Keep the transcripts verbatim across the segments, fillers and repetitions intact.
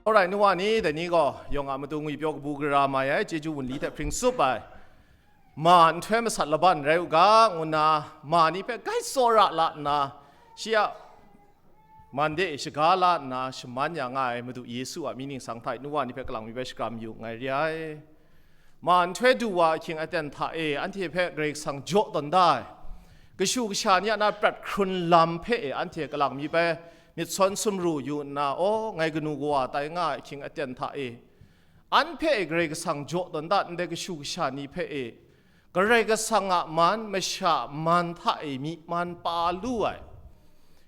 Alright, nu wa ni, dai ni gaw yawng a matu ngwipyaw kabu gara mai ai, chyeju wunli hte hpring tsup ai, ma nhtoi masat laban rai u ga, ngu nna ma ni hpe grai tsawra la nna, shi a man de e shaga la nna shaman ya nga ai Madu Yesu a mying ningsang hta e nu wa ni hpe kalang mi bai shakram yu nngai re ai. Ma nhtoi du wa ahkying aten hta e anhte hpe Karai Kasang jaw tawn da ai, kashu kasha ni a na prat hkrun lam hpe e anhte kalang mi bai myit sawn sumru yu nna, aw, ngai kanu kawa tai nga ai ahkying aten hta e, an hpe e Karai Kasang jaw tawn da, ndai kashu kasha ni hpe e Karai Kasang a man, masha a man hta e myi man pa lu ai,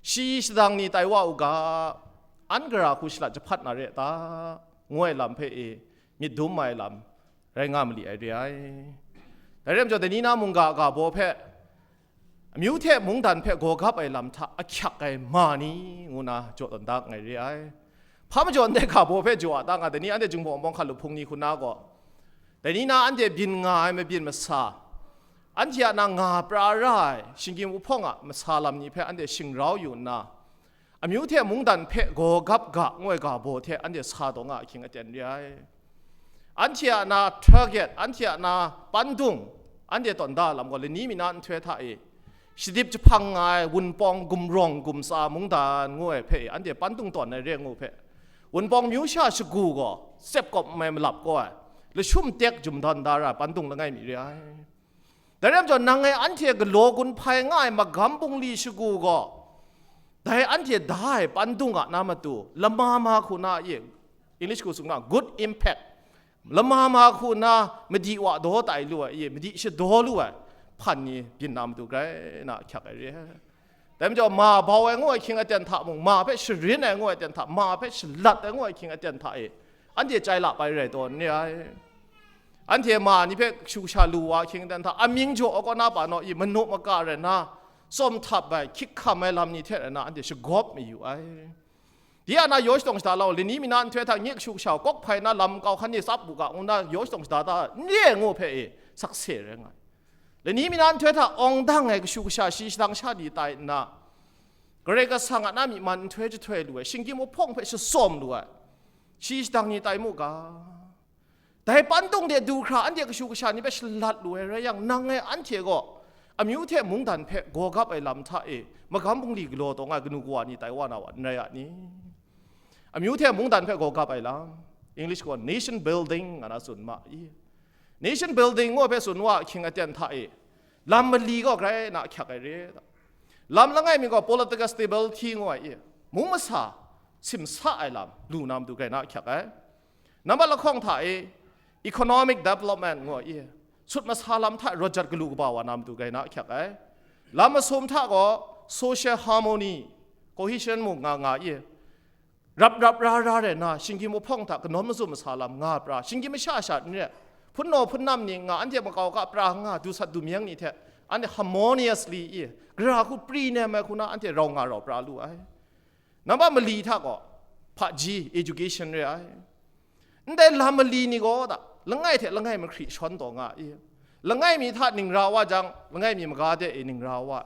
shi shadang ni tai wa u ga, an gara hku shalat jahpat na re ta, ngu ai lam hpe e myit dum ai lam rai nga mali ai re ai. Dai rai majaw, dai ni na mungga ga baw hpe, amyu hte mungdan hpe gaw gap ai lam hta ahkyak ai ma ni, ngu na jaw tawn da nngai re ai. Hpa majaw ndai ga baw hpe jaw a ta nga, dai ni anhte Jinghpaw Wunpawng hkalup hpung ni hku na gaw, dai ni na anhte byin nga ai mabyin masa, anhte a na nga pra ra ai shinggyim wuhpawng a masa lam ni hpe anhte shingrau yu nna, amyu hte mungdan hpe gaw gap ga ngu ai ga baw hte anhte sa taw nga ahkying aten re ai. Anhte a na target, anhte a na pandung, anhte tawn da lam gaw, lani mi na nhtoi hta e shadip jahpang nga ai Wunpawng gumrawng gumtsa mungdan ngu ai hpe e anhte pandung tawn ai re ngu hpe, Wunpawng myu sha shagu gaw tsep kawp n mai malap kaw ai, lashum tek jum dawn da ra ai pandung langai mi re ai. Dai rai majaw, nang e anhte galaw gun hpai nga ai magam bungli shagu gaw, dai anhte da ai pandung a na matu, lama ma hku na e, English hku tsun na, good impact, lama ma hku na madi wa daw tai lu ai e, madi shadaw lu ai hpan ni byin na matu grai na ahkyak ai re. Dai majaw, ma bau ai ngu ai ahkying aten hta mung, ma hpe sharin ai ngu ai aten hta, ma hpe shalat ai ngu ai ahkying aten hta e, anhte chyai lap ai rai tawn re ai. Anhte ma ni hpe shu sha lu wa ahkying aten hta, amying jaw ai kaw na pa naw i, manu maka rai nna, tsawm htap ai, hkyik hkam ai lam ni hte rai nna, anhte shagawp mayu ai. Di a na yaw shadawng shada lau, lani mi na nhtoi hta nye kashu kasha kawk hpai na lam kau hkan ni tsap u ga, ngu na yaw shadawng shada ta n re ai ngu hpe e, sakse rai nga ai. Lani mi na nhtoi hta awng dang ai kashu kasha shi shadang sha ni tai nna, Karai Kasang a na myi man nhtoi jahtoi lu ai, shinggyim wuhpawng hpe shatsawm lu ai, shi shadang ni tai mu ga. Dai pandung de du hkra anhte kashu kasha ni hpe shalat lu ai rai yang, nang e anhte gaw amyu hte mungdan hpe gaw gap ai lam hta e magam bungli galaw taw nga ai kanu kawa ni tai wa na wa n rai a ni? Amyu hte mungdan hpe gaw gap ai lam, English gaw nation building nga na tsun ma i. Nation building ngu ai hpe tsun wa ahkying aten hta e, lam mali gaw grai na ahkyak ai re. Lam langai mi gaw political stability ngu ai i, mung masa simsa ai lam lu na matu grai na ahkyak ai. Nambat lahkawng hta e, economic development ngu ai i, sut masa lam hta rawt jat galu kaba wa na matu grai na ahkyak ai. Lam masum hta gaw social harmony, cohesion mung nga nga i, rap rap ra ra rai nna, shinggyim wuhpawng hta kanawn mazum masa lam nga pra, shinggyim masha sha n re, hpunnaw hpunnam ni nga, anhte makau ka pra nga, du sat du myeng ni hte anhte harmoniously i, gara hku pri nem ai hku na anhte rau nga rau pra lu ai. Nambat mali hta gaw hpaji, education re ai. Ndai lam mali ni gaw da, langai hte langai mahkri shawn taw nga i. Langai mi hta ning ra wa jang, langai mi maga de e ning ra wa.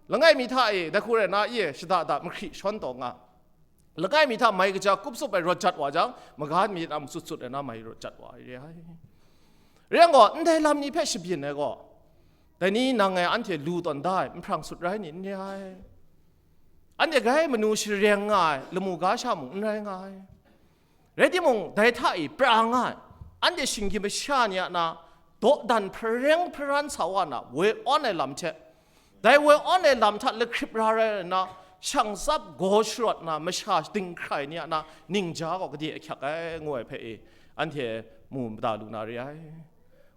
Langai mi hta e, dai hku rai na i, shada da mahkri shawn taw nga. Langai mi hta mai kaja kup tsup ai rawt jat wa jang, maga mi hta matsut tsut ai na mai rawt jat wa ai re ai. Rai yang gaw, ndai lam ni hpe shabyin ai gaw, dai ni nang e anhte lu tawn da ai, nhprang sut rai ni n re ai. Anhte grai manu shareng nga ai, lamu ga sha mung n rai nga ai. Rai timung, dai hta e pra nga ai, anhte shinggyim masha ni a na, dawdan hpareng hparan sa wa na, woi awn ai lam hte, dai woi awn ai lam hta lahkrip ra rai nna, shang tsap gaw sharawt na masha dinghkrai ni a na ningja gaw gade ahkyak ai, ngu ai hpe e, anhte mu mada lu na re ai.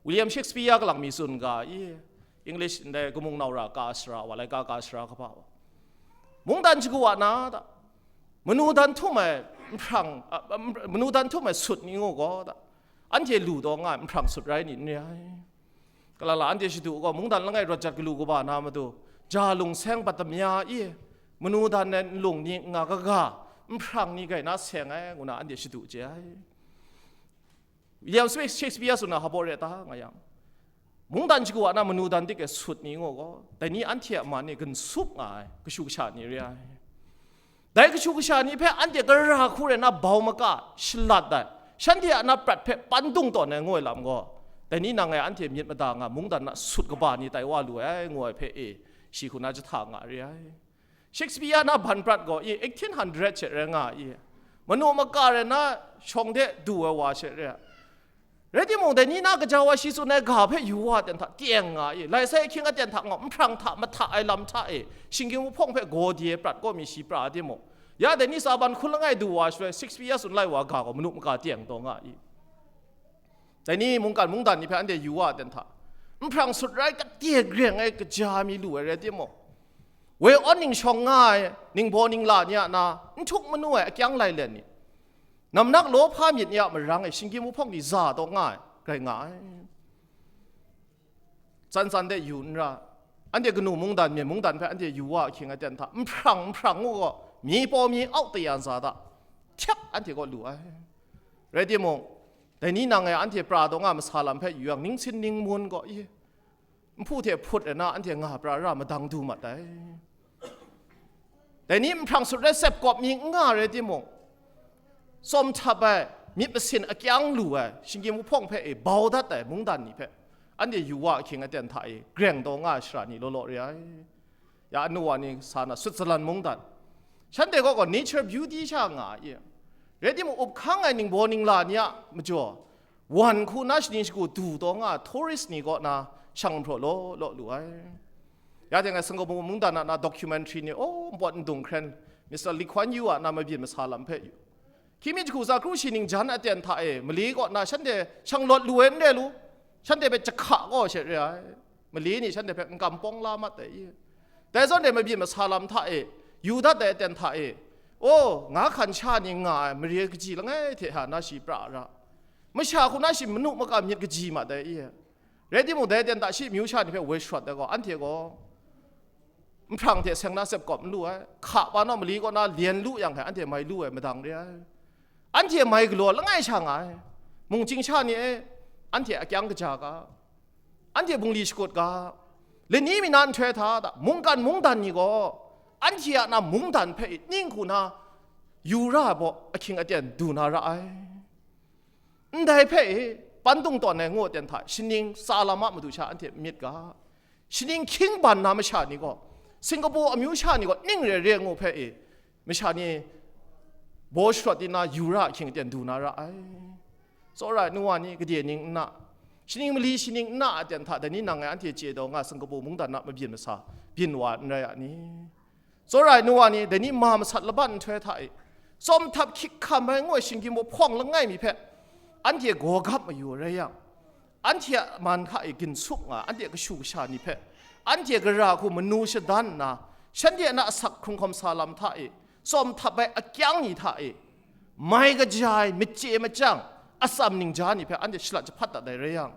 William Shakespeare kalang mi tsun ga i, English ndai kamung nau ra ka sara wa, laika ka sara kaba wa, mungdan shagu wa na ta, manu dan htum ai nhprang, a, a, manu dan htum ai sut ni ngu gaw ta, anhte lu taw nga ai nhprang sut rai ni n re ai. Kalala anhte shadu gaw, mungdan langai rawt jat galu kaba na matu, ja lung seng bat damya i, manu dan ai nlung ni nga kaga, nhprang ni grai na seng ai, ngu na anhte shadu chye ai. William Shakespeare tsun na hpa baw re ta nga yang, mungdan shagu a na manu dan dik e sut ni ngu gaw, dai ni anhte a man e ginsup nga ai kashu kasha ni re ai. Dai kashu kasha ni hpe anhte gara hku rai na bau maka shalat ai, shanhte a na prat hpe pandung tawn ai ngu ai lam gaw, dai ni nang e anhte myit mada nga mungdan na sut kaba ni tai wa lu ai ngu ai hpe e, shi hku na jahta nga re ai. Shakespeare na ban prat gaw i eighteen hundred she rai nga i, manu maka rai na shawng de du ai wa she re ai. Rai timung, dai ni na gaja wa shi tsun ai ga hpe yu wa ten hta teng nga i, lai sai ahkying aten hta ngaw, nhprang hta mahta ai lam hta e, shinggyim wuhpawng hpe gaw di ai prat kaw mi shi pra timung, ya dai ni tsa ban hkun langai du wa shaloi, Shakespeare tsun lai wa ga gaw manu maka teng taw nga i. Dai ni mungkan mungdan ni hpe anhte yu wa ten hta, nhprang sut rai kate greng ai kaja mi lu ai rai timung, woi awn ning shawng nga ai ningbaw ningla ni a na n htuk manu ai akyang lailen ni, namnak lawhpa myit ni a marang e shinggyim wuhpawng ni za taw nga ai, rai nga ai. Tsan tsan de yu n ra, anhte kanu mungdan, myen mungdan hpe anhte yu wa ahkying aten hta, nhprang nhprang ngu gaw, mi paw mi au tayan sa da, htyep anhte kaw lu ai. Rai timung, dai ni nang e anhte pra taw nga masa lam hpe yu yang, ning sin ning mun gaw i, nhpu hte hput ai na anhte nga pra ra madang du mat ai. Dai ni nhprang sut rai sep kawp mi n nga rai timung, tsawm htap ai, myit masin akyang lu ai, shinggyim wuhpawng hpe e bau dat ai mungdan ni hpe, anhte yu wa ahkying aten hta e greng taw nga ai shara ni law law re ai. Ya anu wa ni sa na Switzerland mungdan, shanhte kaw gaw nature beauty sha nga ai. Rai timung, up hkang ai ningbaw ningla ni a majaw, wan hku na shaning shagu du taw nga ai tourist ni kaw na shang hpraw law law lu ai. Ya teng ai Singapore mungdan a na documentary ni, oh, npawt ndung hkren, Mister Lee Kuan Yew a na mabyin masa lam hpe yu. Hkying mi jahku tsa kru shi ning jan aten hta e, mali kaw na shanhte shang lawt lu ai n re lu, shanhte hpe jahka kaw she re ai. Mali ni shanhte hpe n kam pawng la mat ai i. Dai zawn e mabyin masa lam hta e, yu dat ai aten hta e, oh, nga hkan sha ni nga ai mare kaji langai hte hta na shi pra ra, masha hku na shi manu makam myit kaji mat ai i. Rai timung, dai aten hta shi amyu sha ni hpe woi sharawt ai gaw, anhte gaw nhprang hte seng na sep kawp n lu ai, hka pa naw mali kaw na lyen lu yang hkai, anhte mai lu ai madang re ai. Anhte mai galaw langai sha nga ai, mungchying sha ni e, anhte akyang kaja ga, anhte bungli shakut ga, lani mi na nhtoi hta da, mungkan mungdan ni gaw, anhte a na mungdan hpe i ning hku na yu ra ai baw ahkying aten du na ra ai. Ndai hpe e, pandung tawn ai ngu aten hta, shaning tsa lam a matu sha anhte myit ga, shaning hkying ban na masha ni gaw, Singapore amyu sha ni gaw ning re re ngu hpe e, masha ni baw sharawt di na yu ra ahkying aten du na ra ai. Tsawra ai nu wa ni, gade ning n na, shaning mali shaning n na aten hta, dai ni nang e anhte chye taw nga Singapore mungdan na mabyin masa byin wa n rai a ni? Tsawra ai nu wa ni, dai ni ma masat laban nhtoi hta e, tsawm htap hkyik hkam ai ngu ai shinggyim wuhpawng langai mi hpe anhte gaw gap mayu rai yang, anhte a man hka e ginsup nga ai, anhte a kashu kasha ni hpe, anhte gara hku manu shadan nna, shanhte a na asak hkrung hkawm sa lam hta e, tsawm htap ai akyang ni hta e, mai kaja ai, machye machyang, atsam ningja ni hpe anhte shalat jahpat dat ai rai yang,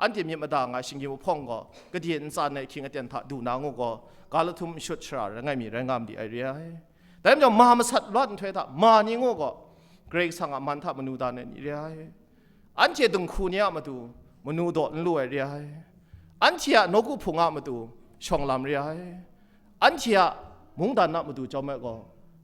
anhte myit mada nga ai shinggyim wuhpawng gaw, gade ntsan ai ahkying aten hta du na ngu gaw, ga lahtum n shut shara rai ngai mi rai nga ma di ai re ai. Dai majaw, ma masat lawt nhtoi hta ma ni ngu gaw, Karai Kasang a man hta manu dan ai ni re ai. Anhte dinghku ni a matu manu daw n lu ai re ai. Anhte a nawku hpung a matu shawng lam re ai. Anhte a mungdan a matu chyawm ai gaw,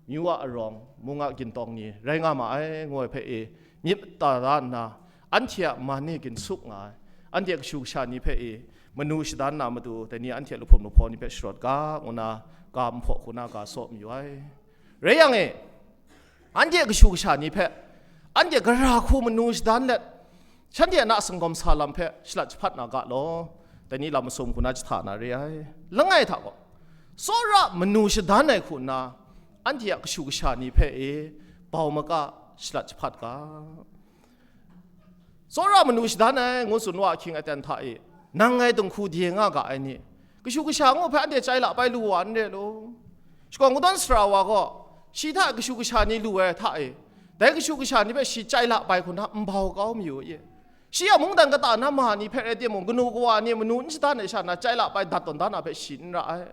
myu a arawng, mung a gintawng ni rai nga ma ai, ngu ai hpe e, myit mada da nna, anhte a man e ginsup nga ai, anhte a kashu kasha ni hpe e, manu shadan na matu, dai ni anhte a lahpum lahpaw ni hpe sharawt ga, ngu na, ga nhpaw hku na ga saw mayu ai. Rai yang e, anhte a kashu kasha ni hpe, anhte gara hku manu shadan let, shanhte a na singawm sa lam hpe shalat jahpat na ga law, dai ni lam masum hku na jahta na re ai. Langai hta gaw, tsawra manu shadan ai hku nna, anhte a kashu kasha ni hpe e, bau maka shalat jahpat ga. Tsawra manu shadan ai ngu tsun wa ahkying aten hta e, nang ngai dinghku de nga ga ai ni, kashu kasha ngu hpe anhte chyai la pai lu wa n re law. Shakawn kungdawn sara wa gaw, shi hta kashu kasha ni lu ai hta e, dai kashu kasha ni hpe shi chyai la pai hku na nbau kau mayu i? Shi a mungdan kata na ma ni hpe rai timung, kanu kawa ni manu n shadan ai sha na chyai la pai dat tawn da na hpe shi n ra ai.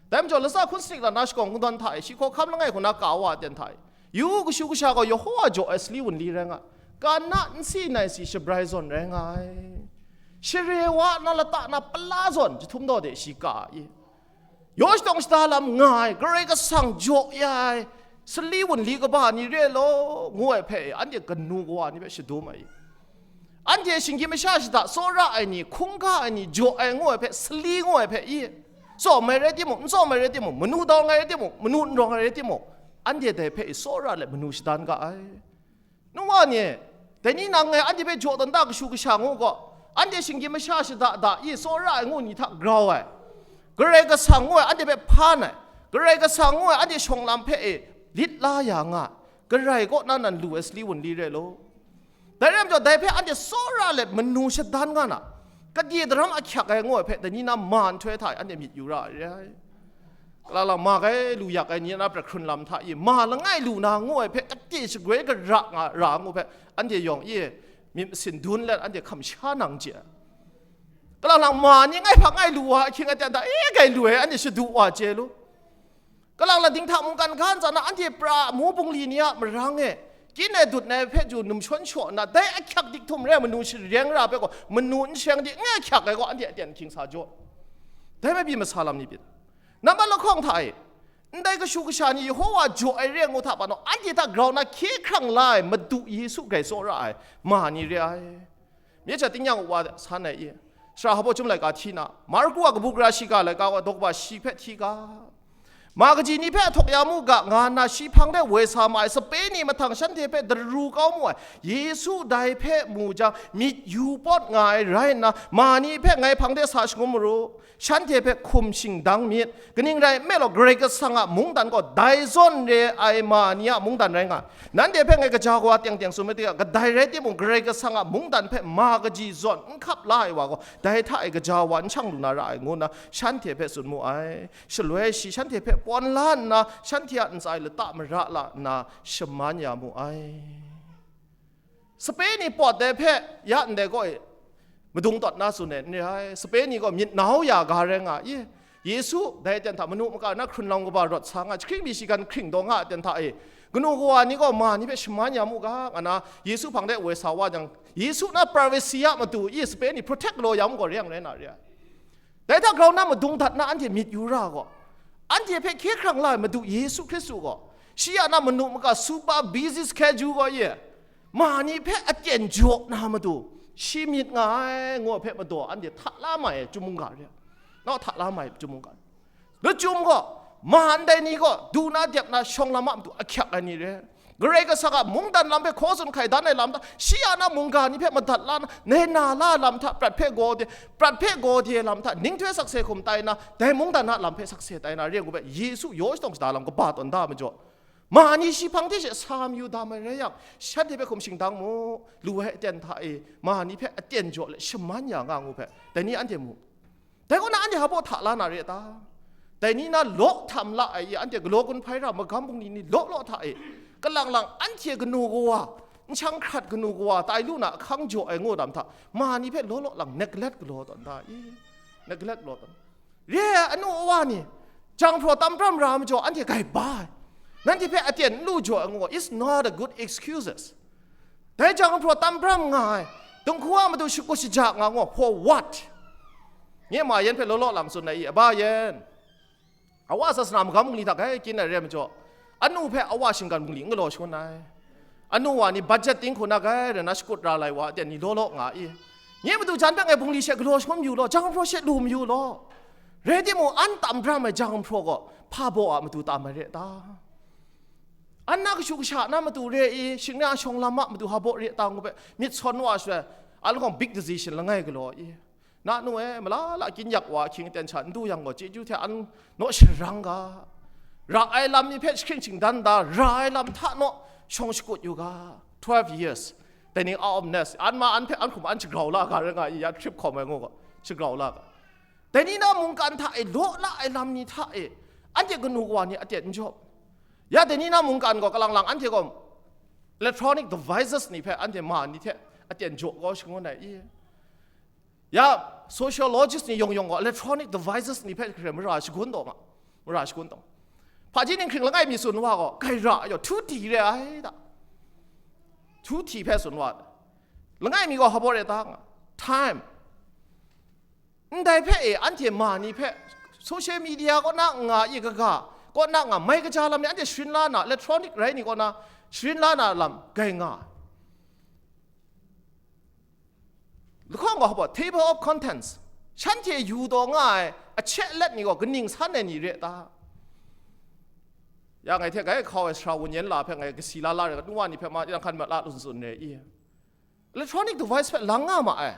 Dai majaw, latsa hkun sadik la na shakawn kungdawn hta e, shi hkawhkam langai hku na ka wa ai aten hta e, yu u, kashu kasha gaw Yehowa jaw ai sali wunli rai nga, kan na nsi nai si shabrai zawn rai nga ai. Share wa na lata na pala zawn jahtum daw de shi ka i? Yaw shadawng shada lam nga ai, Karai Kasang jaw ya ai, Sali wunli kaba ni re law, ngu ai hpe, anhte kanu kawa ni hpe shadum ai. Anhte shinggyim masha shada tsawra ai ni, hkungga ai ni, jaw ai ngu ai hpe, sali ngu ai hpe i, tsawm ai rai timung, n tsawm ai rai timung, manu dau ai rai timung, manu n rawng ai rai timung, anhte dai hpe i tsawra let manu shadan ga ai. Nu wa ni, dai ni nang e anhte hpe jaw dan da kashu kasha ngu gaw, anhte shinggyim masha shada da i tsawra ai ngu ni hta grau ai, Karai Kasang ngu ai anhte hpe hpan ai, Karai Kasang ngu ai anhte shawng lam hpe e lit la ya nga, Karai kaw na nan lu ai sali wunli re law. Dai rai majaw, dai hpe anhte tsawra let manu shadan nga na, kade daram ahkyak ai ngu ai hpe dai ni na ma nhtoi hta e anhte myit yu ra ai re ai. Kalang lang ma gai lu yak ai ni na prat hkrun lam hta i, ma langai lu na ngu ai hpe kade shagoi gara nga ra ngu hpe, anhte yawng i, myit masin dun let anhte hkam sha nang chye ai. Kalang lang ma ni ngai hpa ngai lu wa ahkying aten hta e gai lu ai, anhte shadu wa chye lu. Kalang lang dinghta mungkan ga ntsa na anhte pra mu bungli ni a marang e, kyin ai dut ai hpe ju num shawn shaw nna, dai ahkyak dik htum re ai manu shareng ra hpe gaw, manu n shareng di, n ahkyak ai gaw, anhte aten ahkying sa jaw. Dai hpe pyi masa lam ni byin. Nambat lahkawng hta e, ndai kashu kasha ni Yehowa jaw ai re ai ngu hta panaw, anhte hta grau na hkye hkrang la ai Madu Yesu Karai tsawra ai ma ni re ai. Mye jat tingnyang u wa san ai i, Sara Hpaw Chyum laika hti na, Marku a kabu gara shiga laika wa daw kaba shi hpe hti ga, ma kaji ni hpe ahtawk ya mu ga, nga nna shi hpang de woi sa ma ai sape ni mahtang shanhte hpe daru kau mu ai Yesu dai hpe mu jang, myit yu pawt nga ai rai nna, ma ni hpe ngai hpang de sa shangun maru, shanhte hpe hkum shingdang myit, kaning rai nme law, Karai Kasang a mungdan gaw dai zawn re ai ma ni a mungdan rai nga ai. Nanhte hpe ngai gaja wa teng teng tsun made ga, kadai rai timung, Karai Kasang a mungdan hpe ma kaji zawn n hkap la ai wa gaw, dai hta e gaja wa n shang lu na ra ai, ngu nna shanhte hpe tsun mu ai. Shaloi shi shanhte hpe pawn la nna, shanhte a ntsa e lata mara la nna, shaman ya mu ai. Sape ni pawt ai hpe ya ndai gaw e, madung tawt na tsun ai n re ai. Sape ni gaw myit nau ya ga rai nga i. Yesu dai aten hta manu maka na hkrun lam kaba rawt sa nga, jahkring mi shi gan hkring daw nga aten hta e, kanu kawa ni gaw ma ni hpe shaman ya mu ga, nga na Yesu hpang de woi sa wa jang, Yesu na privacy a matu i sape ni protect galaw ya mu gaw, re yang rai na re ai. Dai hta grau na madung dat na anhte myit yu ra gaw, anhte hpe hkye hkrang la ai Madu Yesu Hkristu gaw, shi a na manu maka super busy schedule gaw ye, ma ni hpe aten jaw na matu, shi myit nga ai, ngu ai hpe madaw anhte hta la mai ai chyum mungga re ai. Nau hta la mai ai chyum mungga re. Lachyum gaw, ma ndai ni gaw, du na dep na shawng lam a matu ahkyak ai ni re. Karai Kasang a mungdan lam hpe hkaw tsun hkai dan ai lam hta, shi a na mungga ni hpe madat la na, nai na la lam hta, prat hpe gaw de, prat hpe gaw de lam hta, ninghtoi sakse hkum tai na, dai mungdan a lam hpe sakse tai na, re ai ngu hpe, Yesu yaw shatawng shada lam kaba tawn da majaw, ma ni shi hpang hte she sa mayu da mai rai yang, shanhte hpe hkum shingdang mu, lu ai aten hta e, ma ni hpe aten jaw let shaman ya nga ngu hpe, dai ni anhte mu. Dai kaw na anhte hpa baw hta la na re ta? Dai ni na law htam la ai i, anhte galaw gun hpai ra magam bungli ni law law hta e, kalang lang anhte kanu kawa, n chyang hkrat kanu kawa tai lu na ahkang jaw ai ngu dam hta, ma ni hpe law law lang neglect galaw tawn ta i? Neglect galaw tawn. Re ai anu awa ni, janghpraw tam bram ra majaw anhte gai ba ai. Nanhte hpe aten n lu jaw ai ngu gaw, it's not a good excuses. Dai janghpraw tam bram nga ai, dinghku a matu shakut shaja nga ngu, for what? Nye ma yan hpe law law lang tsun ai i, aba yan, awa sasana magam bungli hta gai kyin ai re ai majaw, anu hpe awa shinggan bungli n galaw shangun ai. Anu wa ni budget ting hku na gai rai na shakut ra lai wa, aten ni law law nga i? Nye matu jan hpe ngai bungli she galaw shangun mayu law, janghpraw she lu mayu law. Rai timung, an tam bram ai janghpraw gaw hpa baw a matu tam ai re ta? An na kashu kasha na matu re i, shingnang shawng lam a matu hpa baw re ta ngu hpe myit sawn wa shaloi, a lahkawng big decision langai galaw i? Na nu e, malala kyin yak wa ahkying aten sha n du yang gaw, chyeju hte an naw sharang ga. Ra ai lam ni hpe jahkring shingdan da, ra ai lam hta naw shawng shakut yu ga. Twelve years, dai ni out of nest, an ma an hpe an hkum an shagrau la ga rai nga i, ya trip hkawm ai ngu gaw, shagrau la ga. Dai ni na mungkan hta e, law la ai lam ni hta e, anhte kanu kawa ni aten n jaw. Ya dai ni na mungkan gaw, kalang lang anhte gaw electronic devices ni hpe anhte ma ni hte aten jaw kau shangun ai i? Ya, sociologist ni yawng yawng gaw electronic devices ni hpe hkre mara shagun taw ma, mara shagun taw. Hpaji ninghkring langai mi tsun wa gaw, gai ra ai yaw, htu ti re ai da. Htu ti hpe tsun wa, langai mi gaw hpa baw re ta nga, time. Ndai hpe e, anhte ma ni hpe social media kaw na nga i kaga, kaw na nga, mai kaja lam ni anhte sharin la na, electronic rai ni kaw na sharin la na lam gai nga ai. Lahkawng gaw hpa, table of contents, shanhte yu taw nga ai ahkye let ni gaw kaning san ai ni re ta? Ya ngai hte gai hkau ai sara wun yan la hpe ngai kasi la la rai, kanu wa ni hpe ma, yang hkan ma la lu tsun re i. Electronic device hpe lang nga ma ai.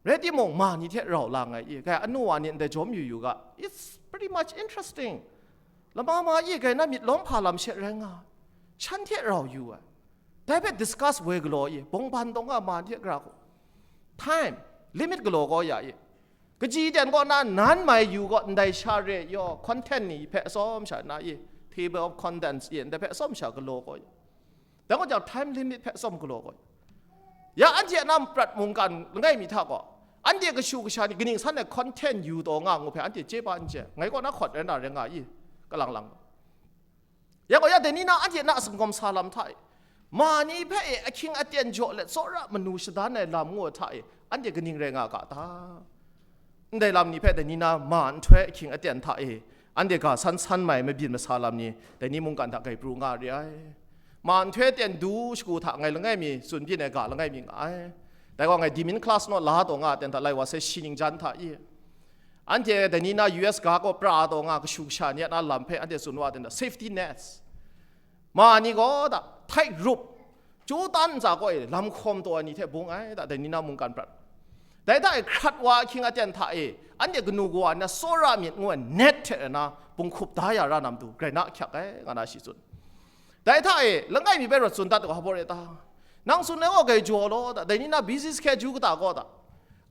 Rai timung, ma ni hte rau la nga ai i. Kai anu wa ni ndai jawm yu yu ga. It's pretty much interesting. Lama ma i, kai na myit lawm hpa lam she rai nga ai. Shan hte rau yu ai. Dai hpe discuss woi galaw i, bawngban taw nga ma ni hte gara hku. Time limit galaw gaw ya i. Kaji ten kaw na nan mai yu gaw ndai sha re yaw, content ni hpe atsawm sha na i, table of contents i, ndai hpe atsawm sha galaw gaw ya. Dang gaw jang time limit hpe tsawm galaw gaw ya. Ya anhte a na prat mungkan langai mi hta gaw, anhte kashu kasha ni kaning san ai content yu taw nga ngu hpe anhte chye pa n chye, ngai kaw na hkawt rai na rai nga i, kalang lang. Ya gaw ya, dai ni na anhte na sumgawm sa lam hta e, ma ni hpe e ahkying aten jaw let tsawra manu shadan ai lam ngu ai hta e, anhte kaning rai nga ga ta? Ndai lam ni hpe dai ni na ma nhtoi ahkying aten hta e, anhte ga san san mai mabyin masa lam ni dai ni mungkan hta gai pru nga re ai. Ma nhtoi aten du shagu hta ngai langai mi tsun byin ai ga langai mi nga ai. Dai gaw ngai dimin class naw la taw nga aten hta lai wa sai shi ning jan hta i. Anhte dai ni na U S ga kaw pra taw nga kashu kasha ni a na lam hpe anhte tsun wa aten hta, safety nets. Ma ni gaw da, tight rope, chyu tan ntsa kaw e lam hkawm taw ai ni hte bung ai da, dai ni na mungkan prat. Dai hta e hkrat wa ahkying aten hta e, anhte kanu kawa na tsawra myit ngu ai net hte na bung hkup da ya ra na matu, grai na ahkyak ai, nga na shi tsun. Dai hta e, langai mi bai rawt tsun dat u, hpa baw re ta? Nang tsun ai gaw gai jaw law da, dai ni na busy schedule kata gaw da,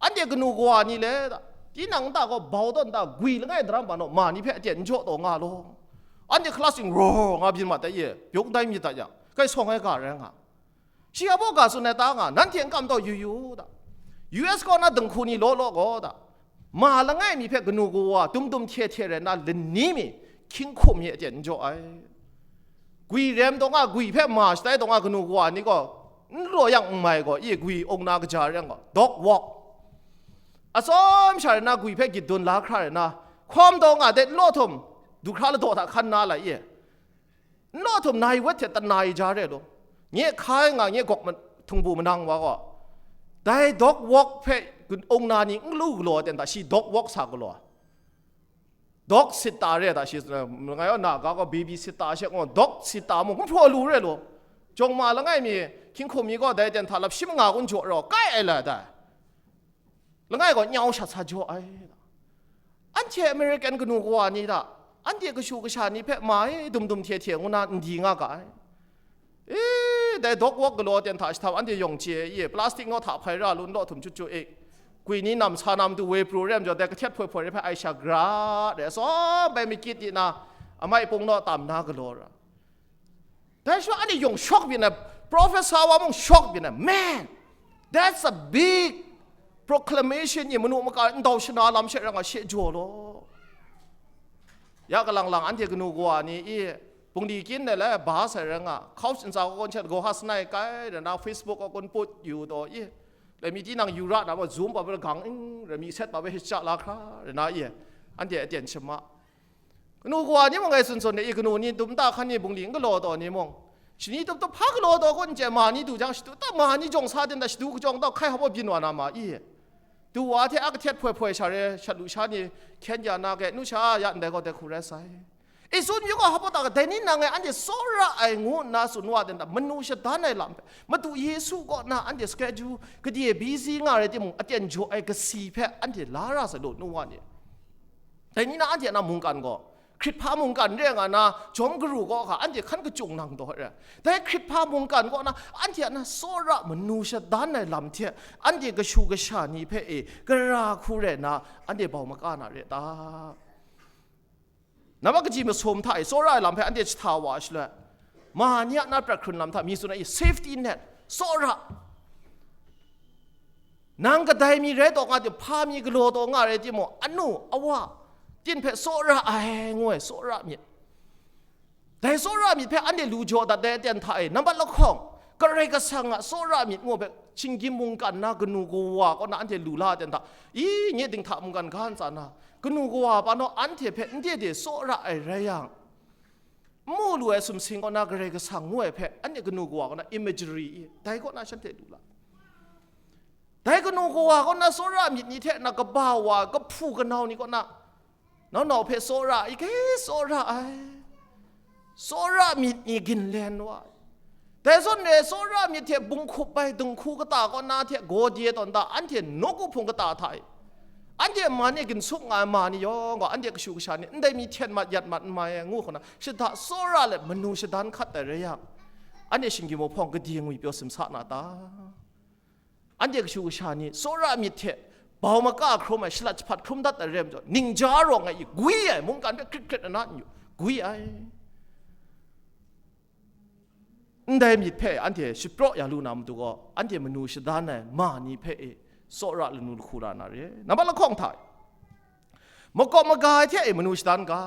anhte kanu kawa ni le da, tinang nta gaw bau tawn da, gwi langai daram ban naw ma ni hpe aten n jaw taw nga law. Anhte hkala sing raw nga byin mat ai e, pyaw dai myit da yang, kai sawng ai ga rai nga. Shi a baw ga tsun ai ta nga, nanhte n kam taw yu yu da. U S kaw na dinghku ni law law gaw da, ma langai mi hpe kanu kawa dum dum hte hte rai nna lani mi hkying hkum mi aten n jaw ai. Gwi rem taw nga, gwi hpe ma shatai taw nga kanu kawa ni gaw, n law yang n mai gaw, i gwi ung na kaja rai yang gaw, dog walk. Atsawm sha rai nna gwi hpe gyit dun la hkra rai nna, hkawm taw nga de, n law htum, du hkra ladaw hta hkan na lai i. N law htum nai wet hte tana i ja re law, nye hkai nga, nye gawk ma-, htingbu manang wa gaw, dai dog walk hpe ung na ni n lu galaw ai ten hta, shi dog walk sa galaw. Dog sit ta re ta shi, ngai gaw na ga gaw baby sit ta she gaw, dog sit ta mung n hpraw lu re law. Jawng ma langai mi hkying hkum mi gaw dai ten hta lap shi manga kun jaw raw kai ai la dai. Langai gaw nyau shat sa jaw ai. Anhte American kanu kawa ni hta, anhte kashu kasha ni hpe ma e dum dum hte hte ngu na n di nga ga ai. E, dai dog walk galaw ten hta shahtau anhte yawng chye e, plastic naw hta hpai ra lu, n law htum chyu chyu e, gwi ni nam sa nam tu woi pru re ai majaw, dai kahtet hpoi hpoi re hpe ai sha gra re, atsawm bai makyit di na, amai pung naw tam na galaw ra. Dai sha anhte yawng shock byin ai, professor wa mung shock byin ai, man, that's a big proclamation, i manu maka ndau shana lam she rang a she jaw law. Ya kalang lang anhte kanu kawa ni i, bungli kyin de lai ba sai rang a, couch ntsa kaw kun shat, go ha sanai kai, rana Facebook kaw kun put yu taw i, lai mi tinang yu ra na ma, Zoom pa bai gang ing, rami set pa bai hit sha la hkra, rana i, anhte aten shama. Kanu kawa ni mung ngai tsun tsun de, i kanu ni dum ta hkan ni bungli n galaw taw ni mung, shani tup tup hpa galaw taw kun chye, ma ni du jang shadu ta, ma ni jawng sa ten ta shadu kajawng tau hkai hpa byin wa na ma i. Du wa hte a kahtet hpoi hpoi sha re, shat lu sha ni hkyen ya na ke, nu sha ya ndai gaw dai hku rai sai. I tsun yu gaw hpa ta, dai ni na ngai anhte tsawra ai ngu nna tsun wa ten ta, manu shadan ai lam hpe, Madu Yesu kaw na anhte schedule, kadie busy nga rai timung, aten jaw ai kasi hpe anhte la ra sai law, nu wa ni. Dai ni na anhte a na mungkan gaw, hkrit hpa mungkan re nga na, jawm garu kaw hka, anhte hkan kachyung nang taw re. Dai hkrit hpa mungkan kaw na, anhte a na tsawra manu shadan ai lam hte, anhte kashu kasha ni hpe e, gara hku re na, anhte bau maka na re ta? Nambat kaji masum hta e tsawra ai lam hpe anhte jahta wa ai shaloi, ma ni a na prat hkrun lam hta mi tsun ai, safety net, tsawra. Nang kadai mi rai taw nga tim, hpa mi galaw taw nga rai timung, anu, awa, tin hpe tsawra ai, ngu ai, tsawra myit. Dai tsawra myit hpe anhte lu jaw dat dai aten hta e, nambat lahkawng, Karai Kasang a tsawra myit ngu hpe, shinggyim mungkan na kanu kawa kaw na anhte lu la aten hta, i, nye dinghta mungkan ga ntsa na, kanu kawa pa naw anhte hpe n de de tsawra ai rai yang, N mu lu ai sumsing kaw na Karai Kasang ngu ai hpe, anhte kanu kawa kaw na imagery i, dai kaw na shanhte lu la. Dai kanu kawa kaw na tsawra myit ni hte na kaba wa, kahpu kanau ni kaw na, nau nau hpe tsawra i, ke tsawra ai, tsawra myit ni ginlen wa ai. Dai zawn e, tsawra myit hte bunghkup ai dinghku kata kaw na hte gawde tawn da, anhte nawku hpung kata hta e, anhte man e ginsup nga ai ma ni yawng gaw, anhte kashu kasha ni ndai mi hten mat yat mat n mai ai ngu hkuna, shada tsawra let manu shadan hkat ai rai yang, anhte shinggyim hpawng gade ngwi pyaw simsa na ta? Anhte kashu kasha ni tsawra myit hte bau maka hkrum ai, shalat jahpat hkrum dat ai rai majaw, ningja rawng ai i gwi ai, mungkan hpe hkrit hkrit ana n yu, gwi ai. Ndai myit hpe anhte shapraw ya lu na matu gaw, anhte manu shadan ai ma ni hpe e tsawra lanu lahku la na re. Nambat lahkawng hta e, makawp maga ai hte e manu shadan ga,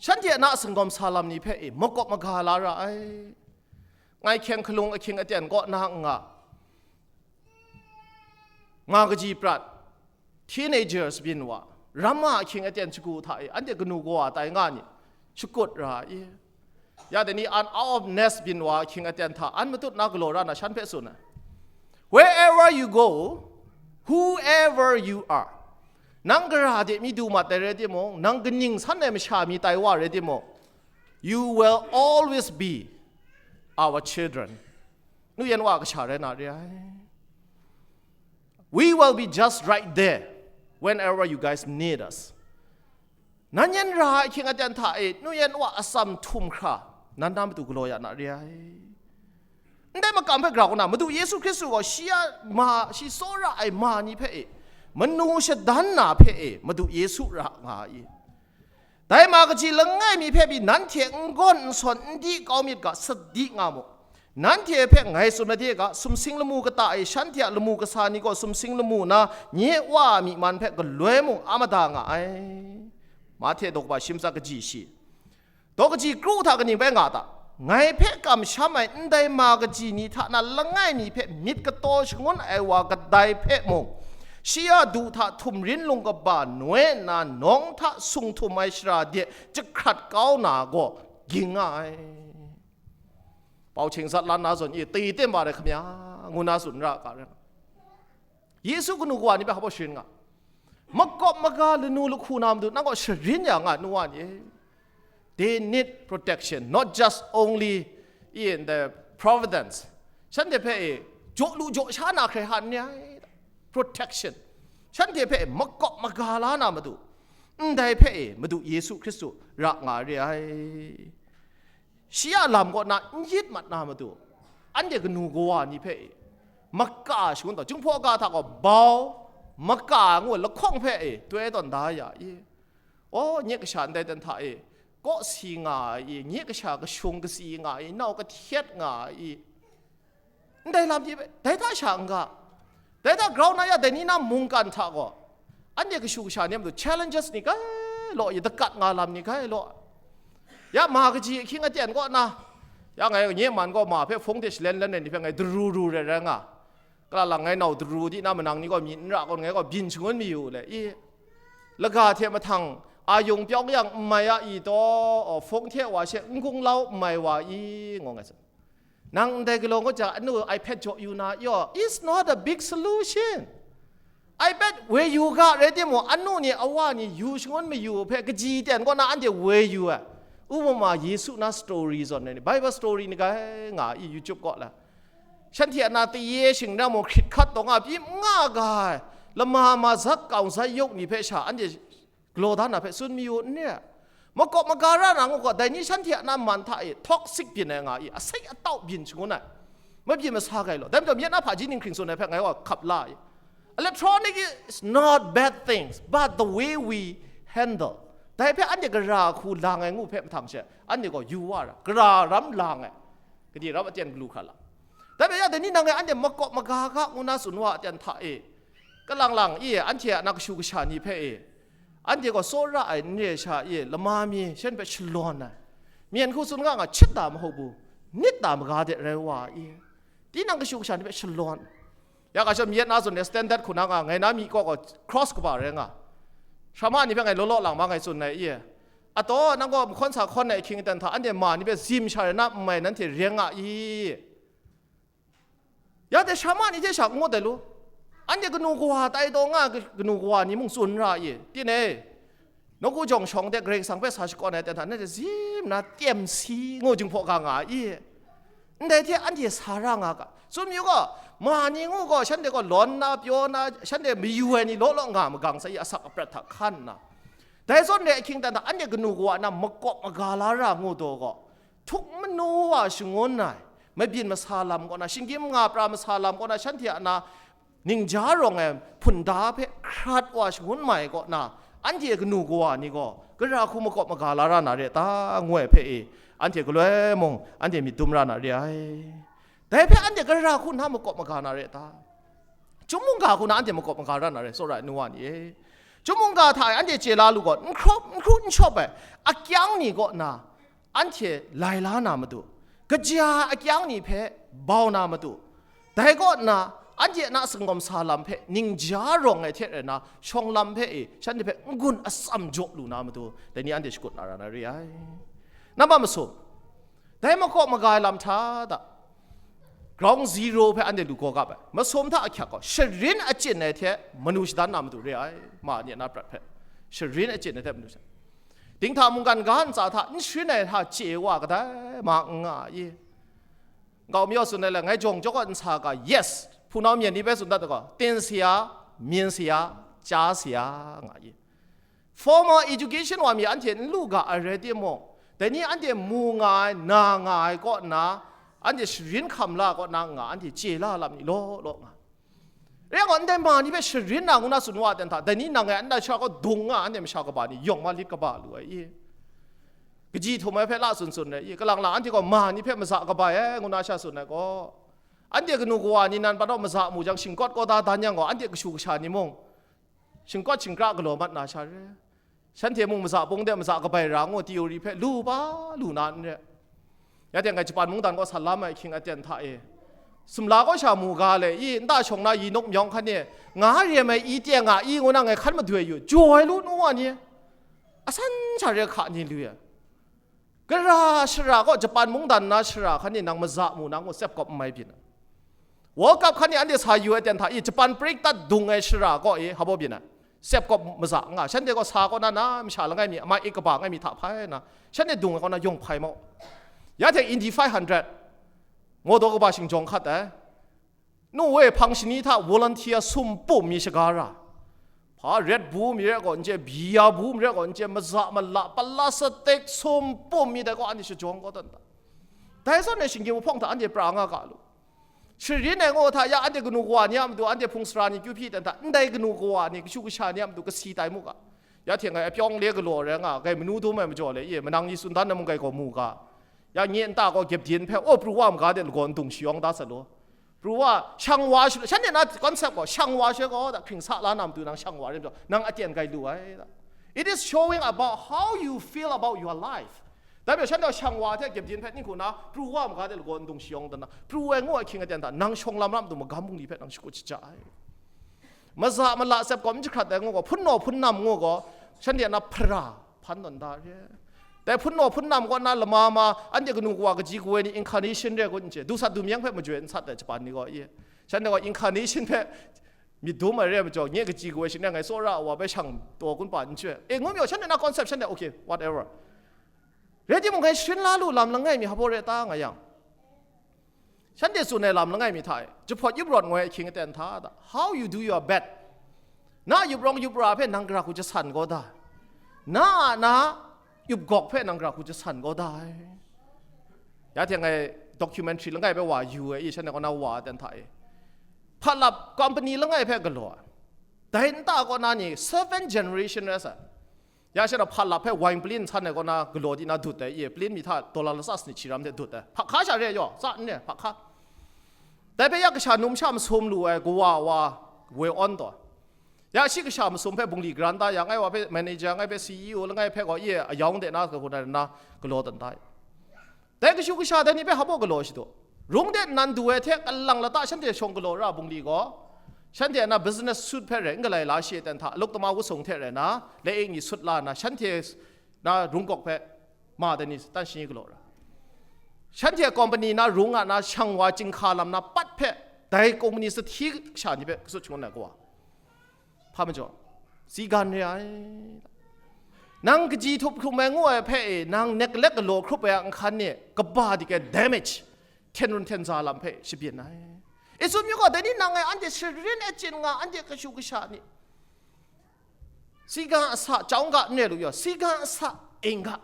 shanhte a na singgawm sa lam ni hpe e makawp maga la ra ai. Ngai hkyeng hkalung ahkying aten kaw na n nga, nga kaji prat, teenagers byin wa, ramma ahkying aten shagu hta e anhte kanu kawa tai nga ni shakut ra i? Ya dai ni an out of nest byin wa ahkying aten hta an matut na galaw ra na shan hpe tsun ai. Wherever you go, whoever you are, nang gara de mi du mat ai rai timung, nang kaning san ai masha mi tai wa rai timung, you will always be our children. Nu yan wa kasha rai na re ai. We will be just right there whenever you guys need us. Nan yan ra ai hkying aten hta e, nu yan wa atsam htum hkra, nan na matu galaw ya na re ai. Ndai makam hpe grau na, Madu Yesu Hkristu gaw shi a ma, shi tsawra ai ma ni hpe e, manu shadan na hpe e, Madu Yesu ra nga ai. Dai ma kaji langai mi hpe pyi nanhte n gawn n sawn n di kau myit ga, sadi nga mu. Nanhte hpe ngai tsun made ga, sumsing lamu kata e shanhte a lamu kasa ni gaw sumsing lamu na nye Wa a myi man hpe galoi mung a mada nga ai. Mahte daw kaba shi matsa kaji shi. Daw kaji kru hta kaning bai nga ta? Ngai hpe kamsham ai ndai ma kaji ni hta na langai mi hpe myit kataw shangun ai wa kadai hpe mung, shi a du hta htumrin lung kaba noi nna nawng hta sung htum ai shara de jahkrat kau na gaw ging nga ai. Pau hkying zatlan na zawn e, tei ten ba rai hkam ya, ngu na tsun ra ga rai nga. Yesu kanu kawa ni hpe hpa sharin nga, makawp maga lanu lahku na matu nang gaw sharin ya nga, nu wa ni e. They need protection, not just only in the providence. Shanhte hpe e jaw lu jaw sha na hkrai hkan ni ai, protection. Shanhte hpe e makawp maga la na matu, ndai hpe e Madu Yesu Hkristu ra nga re ai. Shi a lam kaw na n yit mat na matu, anhte kanu kawa ni hpe e maka shangun taw, Jinghpaw ga hta gaw bau, maka ngu ai lahkawng hpe e toi tawn da ya i? O, nye kasha ndai dan hta e kawsi nga ai i, nye kasha kashung kasi nga ai i, nau kahtet nga ai i, ndai lam ni hpe dai hta sha n ga. Dai hta grau na ya, dai ni na mungkan hta gaw, anhte kashu kasha ni a matu challenges ni kai law, ya dakat nga lam ni kai law. Ya ma kaji ahkying aten kaw na, ya ngai nye man gaw ma hpe hpung hte shalen lan ai ni hpe ngai daru ru rai rai nga. Kala lang ngai nau daru di na manang ni gaw myi n ra gawn ngai gaw byin shangun mayu le i, laga hte mahtang a yung pyawng yang n mai a i taw, hpung hte wa she n gunglau n mai wa i, ngu ngai tsun. Nang ndai galaw ngut jang, anu iPad jaw yu na yaw, it's not a big solution. iPad woi yu ga rai timung, anu ni awa ni yu shangun mayu hpe kaji ten kaw na anhte woi yu ai. Upama Yesu na story zawn ai ni, Bible story ni kai nga i, YouTube kaw la. Shanhte a na taye shingran mung hkrit hkat taw nga pyi nga ga ai, lama ma zat kaung zat yawk ni hpe sha anhte galaw da na hpe tsun mayu n re? Makawp maga ra na ngu gaw, dai ni shanhte a na man hta e toxic byin ai nga i, asai atau byin shangun ai, mabyin masa gai law. Dai majaw, myen na hpaji ninghkring tsun ai hpe ngai wa hkap la i. Electronic is not bad things, but the way we handle, dai hpe anhte gara hku lang ai ngu hpe mahtang she, anhte gaw yu wa ra, gara ram lang ai, gade ram aten galu hkra la. Dai hpe ya, dai ni nang e anhte makawp maga ga ngu na tsun wa aten hta e, kalang lang i, anhte a na kashu kasha ni hpe e, anhte gaw tsawra ai n re sha i, lama mi shen hpe shalawn ai, myen hku tsun nga nga, chit da mahopu, nit da maga de rai wa i, tinang kashu kasha ni hpe shalawn. Ya ga shawm yet na tsun ai standard hku na nga, ngai na myi kaw gaw cross kaba rai nga. Shrama ni hpe ngai law law lang ma ngai tsun ai i, Ataw, nang gaw mahkawn sa hkawn ai ahkying aten hta anhte ma ni hpe zim sha rai na n mai, nanhte ring nga i? Ya de, sha ma ni hte sha n ngut ai lu. Anhte kanu kawa tai taw nga, kanu kawa ni mung tsun ra i? Tinei, nawku jawng shawng de Karai Kasang hpe sa shakawn ai aten hta nanhte zim na tem si ngu jinghpaw ga nga i? Ndai hte anhte sa ra nga ga. Tsun mayu gaw, ma ni ngu gaw, shanhte gaw lawn na, pyaw na, shanhte mayu ai ni law law nga magang sai, asak aprat hta hkan nna. Dai zawn re ahkying aten hta anhte kanu kawa na makawp maga la ra ngu daw gaw, htuk manu wa shangun ai, mabyin masa lam kaw na, shinggyim nga pra masa lam kaw na, shanhte a na ningja rawng ai hpunda hpe hkrat wa shangun mai kaw na, anhte kanu kawa ni gaw gara hku makawp maga la ra na re ta, ngu ai hpe e, anhte galoi mung anhte myit dum ra na re ai. Dai hpe anhte gara hku na makawp maga na re ta? Chyum mungga hku na anhte makawp maga ra na re, tsawra ai nu wa ni e. Chyum mungga hta e anhte chye la lu gaw, n hkrup, n hkru, n shawp ai akyang ni kaw na anhte lai la na matu, kaja akyang ni hpe bau na matu, dai kaw nna anhte a na sangawm sa lam hpe ningja rawng ai hte rai na, shawng lam hpe e shanhte hpe n-gun atsam jaw lu na matu, dai ni anhte shakut na ra na re ai. Nampa masum, dai makawp maga ai lam hta da, ground zero hpe anhte lu gaw gap ai. Masum hta ahkyak gaw, sharin achyin ai hte manu shadan na matu re ai, ma ni a na prat hpe. Sharin achyin ai hte manu shadan. Dinghta mungkan ga ntsa hta n sharin ai hta chye wa kadai ma n nga i? Nkau mi gaw tsun ai le, ngai jawng jaw kaw nsa ga, yes, hpunau myen ni hpe tsun dat ai gaw, tin saya, myin saya, chya saya nga i? Formal education wa mi anhte n lu ga ai rai timung, dai ni anhte mu nga ai, na nga ai kaw nna, anhte sharin hkam la kaw nna nga, anhte chye la lam ni law law nga. Rai yang gaw, ndai ma ni hpe sharin na ngu na tsun wa ten hta, dai ni nang e ndai sha gaw dung nga, anhte masha kaba ni yawng ma lit kaba lu ai i? Kaji htum ai hpe la tsun tsun ai i? Kalang lang anhte gaw ma ni hpe maza kaba ai ngu na sha tsun ai gaw, anhte kanu kawa ni nan pat maza mu jang, shingkawt kawda dan yang gaw, anhte kashu kasha ni mung shingkawt shingkra galaw mat na sha re. Shanhte mung maza pung de maza kabai ra ngu theory hpe lu ba lu na n re. Ya teng ngai Japan mungdan kaw san la mai hkying aten hta e, sumla kaw sha mu ga le i, nta shawng na yi nuk myawng hkan e, nga re mai i teng a i ngu na ngai hkan madoi yu, jaw ai lu nu wa ni, asan sha re hka ni lu e. Gara shara kaw Japan mungdan na shara hkan e nang maza mu na ngu tsep kawp n mai byin ai. World Cup hkan e anhte sa yu ai ten hta i, Japan prik tat dung ai shara kaw e hpa byin ai. Sep kawp maza nga, shanhte gaw sa kaw na, na masha langai mi, amai ik kaba ngai mi hta hpai na, shanhte dung ai kaw na yawng hpai mau. Ya hte Indy five hundred, ngaw daw kaba shingjawng hkat ai. Norway hpang shani hta volunteer sum pum mi shaga ra. Hpa Red Bull mi rai gaw n chye, Beer Bull mi rai gaw n chye, maza mala, plastic sum pum mi dai gaw anhte shajawng kaw dan ta. Dai zawn e shinggyim mahpawng hta anhte pra nga ga lu. Sharin ai ngaw hta ya, anhte kanu kawa ni a matu, anhte hpung sara ni kyu hpyi dan hta, ndai kanu kawa ni, kashu kasha ni a matu kasi tai mu ga. Ya hte ngai apyawng le galaw rai nga, ngai manu dum ai majaw le, ye, manang ni tsun dan na mung ngai gaw mu ga. Ya nye nta gaw gyep din hpe, o, pru wa maga de lagaw ndung shayawng da sa law. Pru wa, shang wa shu, shanhte na concept gaw, shang wa she gaw, da hkring sa la na matu nang shang wa rai majaw, nang aten gai lu ai, da. It is showing about how you feel about your life. Dai majaw shanhte shang wa hte gyep din hpe ning hku na, pru wa maga de lagaw ndung shayawng dan na, pru ai ngu ai hkying aten hta, nang shawng lam lam tu magam bungli hpe nang shakut shaja ai. Maza mala sep kawm jahkrat ai ngu gaw, hpunnaw hpunnam ngu gaw, shanhte na hpara hpan tawn da re. Dai hpunnaw hpunnam kaw na lama ma, anhte kanu kawa kaji kawa ni incarnation re kun n chye, dusat dumyeng hpe majoi n sat ai Japan ni gaw, ye. Shanhte gaw incarnation hpe myit dum ai re ai majaw, nye kaji kawa shing ngai tsawra ai wa bai shang taw kun pa n chye. E, ngu mi gaw, shanhte na concept shanhte, okay, whatever. Rai timung, ngai sharin la lu lam langai mi hpa re ta nga yang, shanhte tsun ai lam langai mi hta e, jahpawt yup rawt ngoi ahkying aten hta da, how you do your bed, na yup rawng yup ra hpe nang gara hku jasan kaw da, na a na yup gawk hpe nang gara hku jasan kaw da ai. Ya hte ngai documentary langai hpe wa yu ai i, shanhte kaw na wa aten hta e, hpatlap company langai hpe galaw ai. Dai nta kaw na ni seven generation rai sa. Ya she na hpatlap hpe wine plin san ai kaw na galaw di na dut ai, ye, plin mi hta dollar latsa sanit shi ram hte dut ai. Hpa hka sha re yaw, tsa n re, hpa hka. Dai hpe ya kasha numsha masum lu ai kawa wa woi awn taw. Ya shi kasha masum hpe bungli grant da ya, ngai wa hpe manager, ngai hpe C E O, langai hpe gaw, ye, ayawng de na, kahun ai na galaw dan da ai. Dai kashu kasha dai ni hpe hpa galaw shadu. Rung de nnan du ai hte kalang lata shanhte shawng galaw ra bungli gaw, shanhte na business suit hpe rai n galai la shi ai ten hta, aluk tama wusung hte rai na, laik ni sut la na, shanhte ra rungkawk hpe ma dai ni tan shani galaw ra. Shanhte a company na rung a na shang wa chyinghka lam na pat hpe dai company sahti sha ni hpe kasut shangun ai kawa. Hpa majaw, si gan re ai. Nang kaji htup hkrum ai ngu ai hpe e, nang neglect galaw hkrup ai a nhkan e, kaba dik ai damage, hten run hten za lam hpe shabyin ai. I tsun myit gaw, dai ni nang e anhte sharin e chyin nga, anhte kashu kasha ni. Siga asa, chyawng ga n re lu yaw, siga asa, ing ga.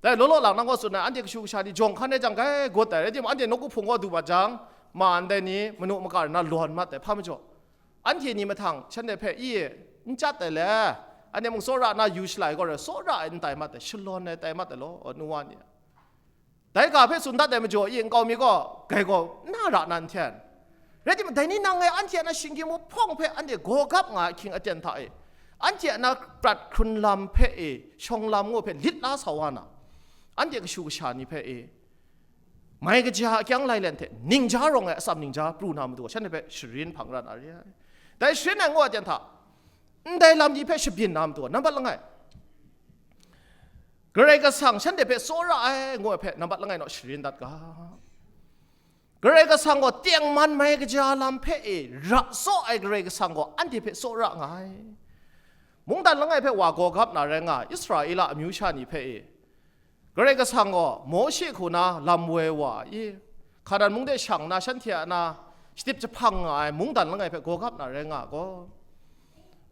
Dai law law lang nang gaw tsun ai, anhte kashu kasha ni jawng hkan rai jang, gai gut ai, rai timung, anhte nawku hpung gaw du mat jang, ma ndai ni, manu maka rai na lawn mat ai, hpa majaw. Anhte ni mahtang, shanhte hpe i, n chyat ai le, anhte mung tsawra na yu shalai gaw rai, tsawra ai n tai mat ai, shalawn ai tai mat ai law, nu wa ni. Dai ga hpe tsun dat ai majaw i nkau mi gaw, gai gaw n na ra na n hten. Rai timung, dai ni nang e anhte a na shinggyim hpawng hpe anhte gaw gap nga ai ahkying aten hta e, anhte a na prat hkrun lam hpe e, shawng lam ngu hpe lit la sa wa na, anhte kashu kasha ni hpe e, mai kaja a kyang lailen hte ningja rawng ai atsam ningja pru na matu gaw, shanhte hpe sharin hpang ra na re ai. Dai sharin ai ngu aten hta, ndai lam ni hpe shabyin na matu gaw, nambat langai, Karai Kasang shanhte hpe tsawra ai ngu ai hpe nambat langai naw sharin dat ga. Karai Kasang gaw tengman mai kaja lam hpe e ra tsaw ai Karai Kasang gaw anhte hpe tsawra nga ai. Mungdan langai hpe wa gaw gap na rai nga, Israela amyu sha ni hpe e, Karai Kasang gaw Mawshe hku na lam woi wa i, Hkanan mung de shang na shanhte a na shatip jahpang nga ai mungdan langai hpe gaw gap na rai nga gaw,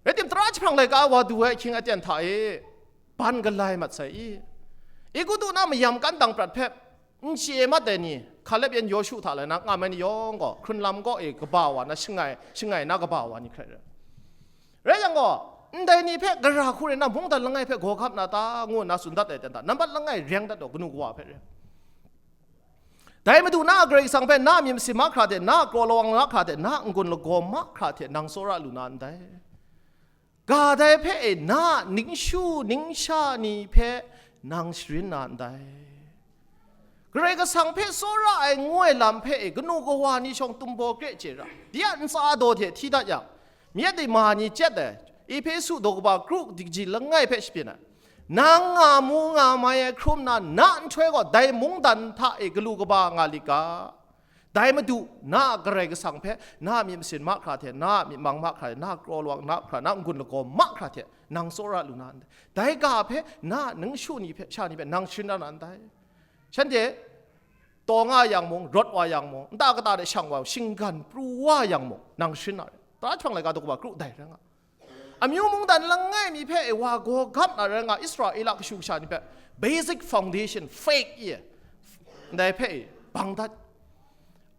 rai tim, tara jahprang laika wa du ai ahkying aten hta e, ban galai mat sai i. Egutu na mayam kan dang prat hpe n chye mat ai ni, Hkalep yan Yawshu hta lai na ngam ai ni yawng gaw, hkrun lam kaw e kaba wa na shangai, shangai na kaba wa ni hkrai rai. Rai yang gaw, ndai ni hpe gara hku rai na mungdan langai hpe gaw gap na ta, ngu nna tsun dat ai ten ta, nambat langai reng dat daw, kanu kawa hpe rai. Dai Madu na a Karai Kasang hpe na a myit masin mahkra hte, na a kraw lawang mahkra hte, na a n-gun lagaw mahkra hte nang tsawra lu na ndai. Ga dai hpe e na a ningshu ningsha ni hpe nang sharin na ndai. Karai Kasang hpe tsawra ai ngu ai lam hpe e kanu kawa ni shawng tumbaw kre chye ra, de a ntsa daw hte hti dat yang, myit dai ma ni chyet ai, Ehpesu daw kaba kru kaji langai hpe shabyin ai, nang nga mu nga mai ai hkrum na, na nhtoi gaw dai mungdan hta e galu kaba nga lit ga. Dai Madu, na a Karai Kasang hpe, na a myit masin mahkra hte, na a myit mang mahkra hte, na a kraw lawang mahkra, na a n-gun lagaw mahkra hte, nang tsawra lu na ndai. Dai ga hpe, na a ningshu ni hpe, sha ni hpe, nang sharin na ndai. Shanhte, taw nga yang mung, rawt wa yang mung, nta kata de shang wa, shinggan pru wa yang mung, nang sharin na rai. Tara jahprang laika daw kaba kru dai rai nga. Amyu mungdan langai mi hpe e wa gaw gap na rai nga, Israela kashu kasha ni hpe basic foundation, faith i, ndai hpe e bang dat.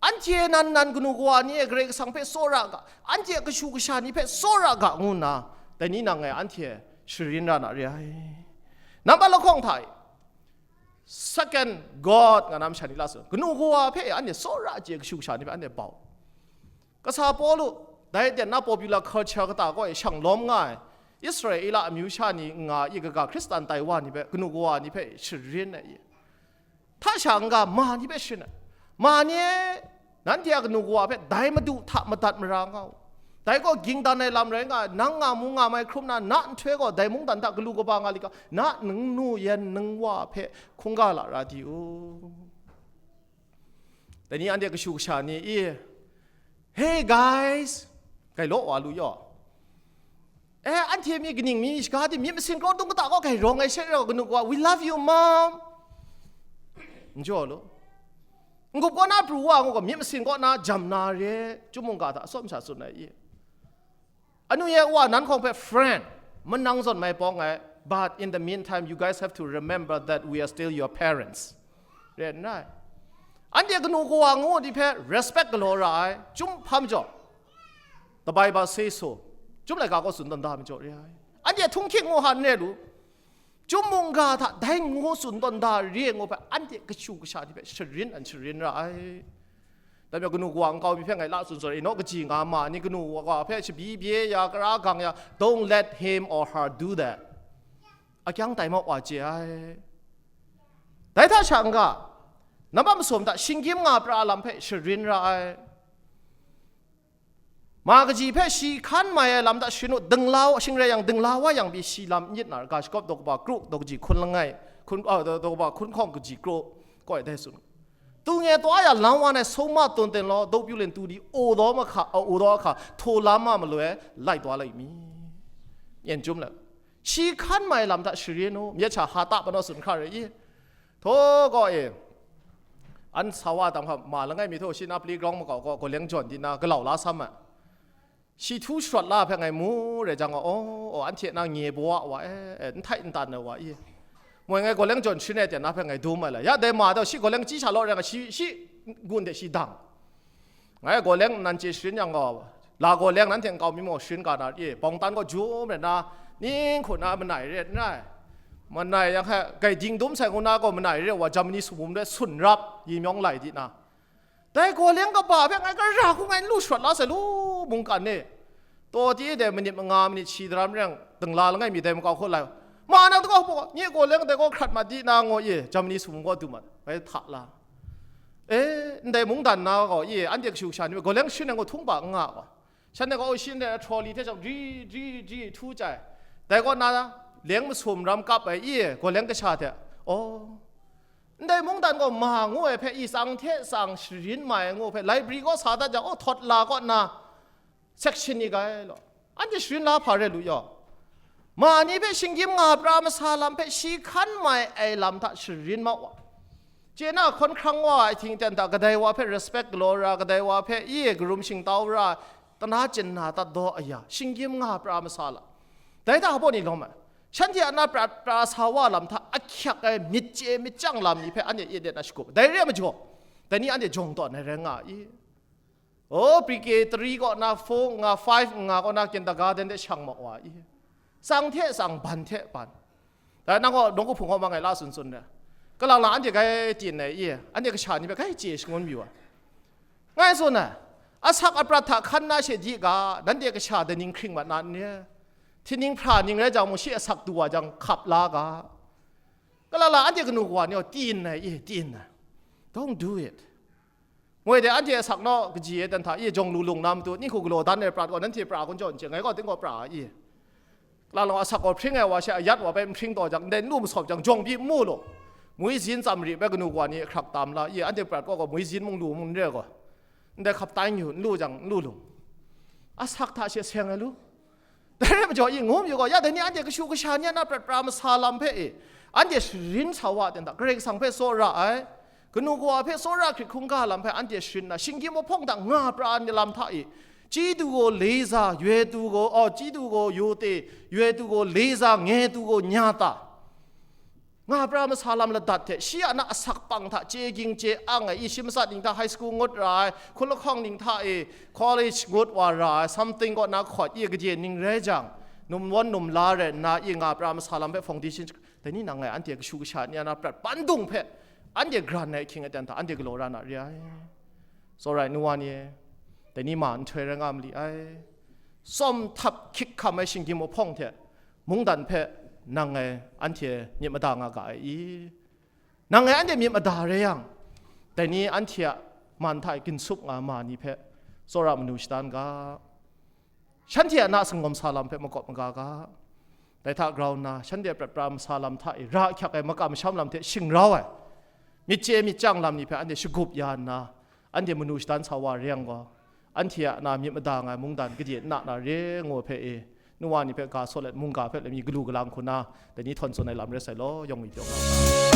Anhte nan nan kanu kawa ni e Karai Kasang hpe tsawra ga, anhte a kashu kasha ni hpe tsawra ga ngu nna, dai ni nang e anhte sharin ra na re ai. Nambat lahkawng hta e, second God nga na masha ni la tsun, kanu kawa hpe e anhte tsawra chye kashu kasha ni hpe anhte bau. Kasa Pawlu, dai ten na popular culture kata kaw e shang lawm nga ai, Israela amyu sha ni nga i kaga Hkristan tai wa ni hpe, kanu kawa ni hpe sharin ai i. Hta sha n-ga ma ni hpe sharin ai. Ma ni e, nanhte a kanu kawa hpe dai Madu hta madat mara nga u. Dai gaw ging dan ai lam rai nga ai, nang nga mu nga mai hkrum na, na nhtoi gaw dai mungdan hta galu kaba nga lit ga, na ningnu yan ningwa hpe hkungga lara di u. Dai ni anhte kashu kasha ni i, "Hey guys," gai law wa lu yaw. Eh, anhte mi kaning mi shaga di, myit masin kraw dung kata kaw gai rawng ai she rau kanu kawa, "We love you, mom." N jaw lu. N-gup kaw na pru wa ngu gaw, myit masin kaw na jam na re, chyum mungga hta atsawm sha tsun ai i. Anu ye wa nan hkawng hpe friend, manang zawn mai pawng ai, but in the meantime, you guys have to remember that we are still your parents. Re n rai. Anhte kanu kawa ngu di hpe respect galaw ra ai, chyum hpa majaw. The Bible says so. Chyum laika kaw tsun tawn da majaw re ai. Anhte htunghking ngu hkan n re lu. Chyum mungga hta dai ngu tsun tawn da re ngu hpe anhte kashu kasha ni hpe sharin an sharin ra ai. Dai majaw kanu kawa nkau mi hpe ngai la tsun tsun ai, naw kaji nga ma ni kanu kawa hpe shabi bye ya, kara gang ya, don't let him or her do that. Akyang tai mau wa chye ai. Dai hta sha n-ga, nambat masum hta shinggyim nga pra lam hpe sharin ra ai. Ma kaji hpe shi hkan mai ai lam hta sharin u, dingla, shing rai yang, dingla wa yang pyi shi lam n yit na ra, ga shagawp daw kaba kru, daw kaji hkun langai, hkun, ah, daw, daw kaba hkun hkawng kaji kru, koi dai tsun. Tu nge taw ya lang wa nai sung ma tun ten law, dau pyu len tu di, o daw ma hka, a, o daw hka, hto lam ma maloi, lai taw lai mi. Yen jum le. Shi hkan mai lam hta sharin u, myit sha ha ta panaw tsun hkra rai i. Tho gaw e, an sa wa tam hkam, ma langai mi tho, shi na playground makau gaw, gaw leng jawn di na, galau la sam ai. Shi htu sharawt la hpe ngai mu re jang, oh, oh, anhte na nye baw wa e, e, n htai n tan ai wa i. Moi ngai gaw leng jawn sharin ai ten na hpe ngai dum ai la. Ya dai ma daw, shi gaw leng chyi sha law re nga, shi, shi gun de shi dang. Ngai gaw leng nan chye sharin yang gaw, la gaw leng nanhte nkau mi maw sharin ga na re, bawng tan gaw jum re na, ning hku na manai re n rai. Manai yang hka, gai ding dum sai ngu na gaw manai re wa, Germany sumum re sun rap, yi myawng lai di na. Dai gaw leng kaba hpe ngai gara hku ngai n lu sharawt la sai lu, mungkan e. Taw ti e dai manit manga, manit shi daram reng, dingla langai mi dai makau hkaw lai. Ma nang dagaw hpaw, nye gaw leng dai gaw hkrat mat di na ngaw ye, Germany sumum gaw du mat, ngai hta la. E, ndai mungdan na gaw, ye, anhte kashu kasha ni gaw leng shin ai gaw htung ba n nga gaw. Shanhte gaw, o, shin ai trolley hte shawng, dri, dri, dri, htu chyai. Dai gaw na, leng masum ram kap ai, ye, gaw leng kasha hte, oh, ndai mungdan gaw ma ngu ai hpe i tsang hte tsang sharin mai ai ngu hpe, library kaw sa dat jang, oh, thawt la kaw nna, section ni gai law. Anhte sharin la hpa re lu yaw. Ma ni hpe shinggyim nga pra masa lam hpe shi hkan mai ai lam hta sharin mau wa. Chye na hkawn hkrang wa ai hting ten hta kadai wa hpe respect galaw ra, kadai wa hpe i karum shingtau ra, tana chyen na tat daw aya, shinggyim nga pra masa lam. Dai hta hpaw ni lawm ai. Shanhte a na prat pra sa wa lam hta ahkyak ai myit chye myit chyang lam ni hpe anhte ye de na shagup. Dai re ai majaw, dai ni anhte jawng tawn ai rai nga i. O, pre-K three kaw na four nga, five nga kaw na kindergarten de shang ma wa i. Tsang hte tsang, ban hte ban. Dai nang gaw nawku hpung kaw ma ngai la tsun tsun re. Kalang lang anhte gai tin ai i, anhte kasha ni hpe gai chye shangun mayu ai. Ngai tsun ai, asak aprat hta hkan na she di ga, nanhte kasha daning hkring mat na n re? Htining hpra ning rai jang mung, shi asak du wa jang hkap la ga. Kalang lang anhte kanu kawa ni gaw tin ai i, tin ai. Don't do it. Moi de anhte asak naw kaji e dan hta i jawng lu lung na matu, ning hku galaw dan ai prat gaw nanhte pra kun jaw n chye, ngai gaw ting gaw pra ai i. Kalang lang asak gaw hpring ai wa she ayat wa bai n hpring taw jang, ndai n lu masawp jang, jawng pyi n mu law. Muizin tsam ri bai kanu kawa ni hkrak tam la i, anhte prat gaw gaw muizin mung lu mung n re gaw. Ndai hkap tai yu, n lu jang, n lu lung. Asak hta she seng ai lu. Dai rai majaw i ngu mayu gaw, ya dai ni anhte kashu kasha ni a na prat pra masa lam hpe e, anhte sharin sa wa ten hta, Karai Kasang hpe tsawra ai, kanu kawa hpe tsawra hkrit hkungga lam hpe anhte sharin na, shinggyim mahpawng hta nga pra ai lam hta e, chyi du gaw leza, yue du gaw, oh, chyi du gaw yote, yue du gaw leza, nge du gaw nyata. Nga pra masa lam ladat hte, shi a na asak pang hta chye ging chye ang ai, i shi matsat ning hta high school ngut ra ai, hkun lahkawng ning hta e college ngut wa ra ai, something kaw na hkawt i gade ning rai jang, num wan num la rai nna i nga pra masa lam hpe foundation, dai ni nang ngai anhte kashu kasha ni a na prat pandung hpe anhte gran ai ahkying aten hta anhte galaw ra na re ai. Tsawra ai nu wa ni e, dai ni ma nhtoi rai nga ma li ai. Tsawm htap hkyik hkam ai shinggyim mahpawng hte mungdan hpe nang ngai anhte myit mada nga ga ai i? Nang ngai anhte myit mada rai yang, dai ni anhte a man hta e ginsup nga ma ni hpe tsawra manu shadan ga. Shanhte a na sangawm sa lam hpe makawp maga ga. Dai hta grau nna, shanhte prat pra masa lam hta e ra ahkyak ai makam masham lam hte shing rau ai, myit chye myit chyang lam ni hpe anhte shagup ya nna, anhte manu shadan sa wa re yang gaw, anhte a na myit mada nga ai mungdan gade n na na re ngu hpe e, nu wa ni hpe ga sawt let, mungga hpe let mi galu galang hku na, dai ni htawn tsun ai lam rai sai law, yawng mi pyaw nga.